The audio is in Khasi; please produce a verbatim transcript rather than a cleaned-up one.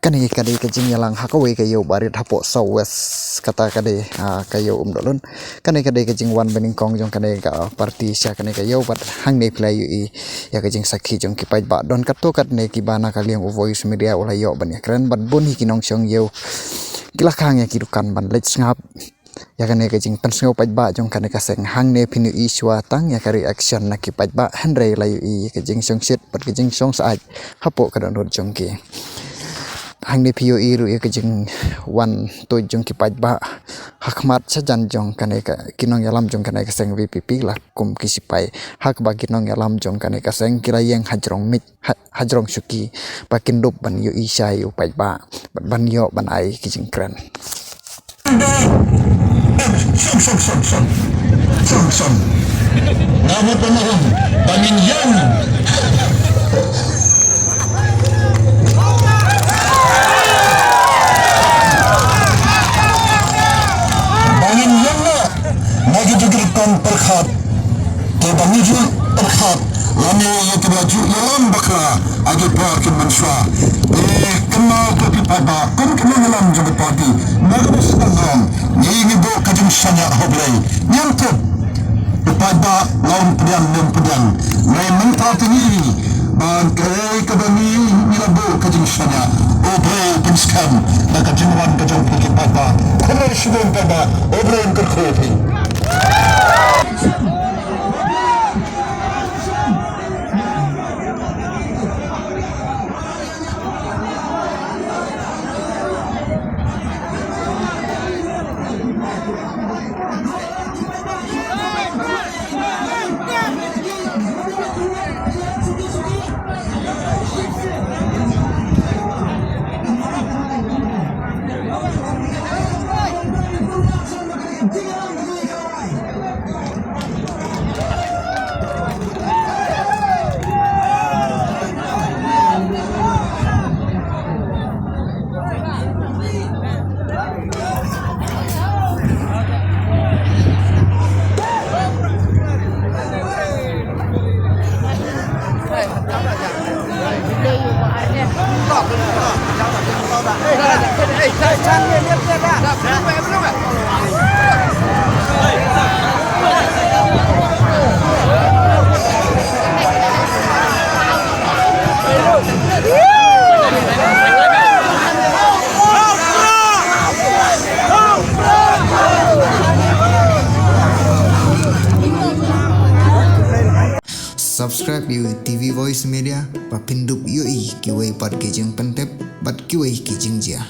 Kane ka dei ka jingïalang ha kawei ka ïew barit hapoh South West, kata ka dei, ah, ka ïew Umdohlun. Kane ka dei ka jingwan banyngkong jong kane ka party sha kane ka ïew, bad hangne phi la ïohi ïa ka jingsakhi jong ki paidbah. Don katto katne kiba na ka liang u Voice Media u la ïoh ban ïakren, bad bun hi ki nongshong ïew ki la khang ïa ki dukan ban leit sngap ïa kane ka jingpynsngew paidbah jong kane ka seng. Hangne phin ïohi shuwa tang ïa ka reaction na ki paidbah, hynrei la ïohi ïa ka jingshongshit bad ka jingshongsyaid hapoh ka dohnud jong ki. Hangne phi ïohi ruh ïa ka jingwan tuid jong ki paidbah ha khmat shajan jong kane ka, ki nongïalam jong kane ka seng VPP la kum ki sipai, ha kaba ki nongïalam jong kane ka seng ki la ïeng hajrong miej, ha-, hajrong shuki, ba kin dup ban ïohi shai u paidbah bad ban ïoh ban ai ki jingkren. Shong, shong, shong, shong. Shong, shong. Nga mut ba nga ong ba ngin ïeng. Ba ngin ïeng na, na ki jingkyrkhu pyrkhat. Te ba ngi ju pyrkhat lane ïa kiba ju ïalam bakla ha ki por ki mynshuwa. Te kynmaw ko ki paidbah, kum ki nongïalam jong ka party, na kaba sdang ong, ngi ngi buh ka jingshaniah ha U Blei. Ngim tip u paidbah la um pdiang ne um pdiang. Hynrei mynta te ngi i ba kaei kaba ngi ngi la buh ka jingshaniah, U Blei u pynskhem na ka jingwan ka jong phi ki paidbah. Khublei shibun paidbah, U Blei un kyrkhu ïa phi. Subscribe ïa u TV Voice Media ba phin dup ïohi kiwei pat ki jingpyntip bad kiwei ki jingjia.